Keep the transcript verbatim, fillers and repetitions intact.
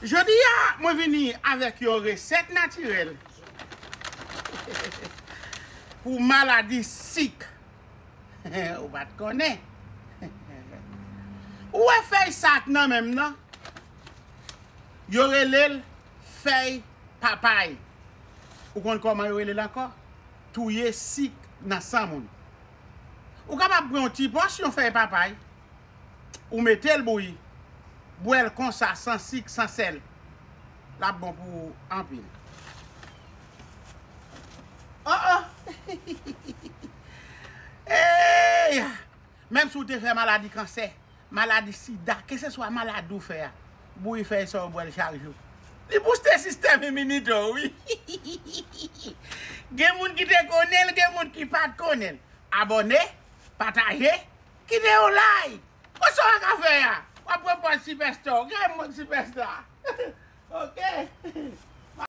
Jodi a, mwen vini avèk yon resèt natirèl pou maladi sik. Ou pa t konnen. Ou wè fèy sa k nan men m nan? Yo rele l fèy papay. Ou konn kòman yo rele l ankò? Touye sik nan san moun. Ou kapab pran yon ti pòsyon fèy papay, ou mete l bouyi, bwè l konsa, san sik, san sèl. L ap bon pou ou anpil. Oh, oh! Hey! Menm si w te fè maladi kansè, maladi sida, keseswa maladi w fè a, bouyi fèy sa yo, bwè l chak jou. Li bouste sistèm iminitè w, wi. Gen moun ki te konnen l, gen moun ki pa t konnen l. Abòne, pataje, kite yon like. Konsa w ka fè a. W ap reponn Sipèsta. Gade mwen Sipèsta.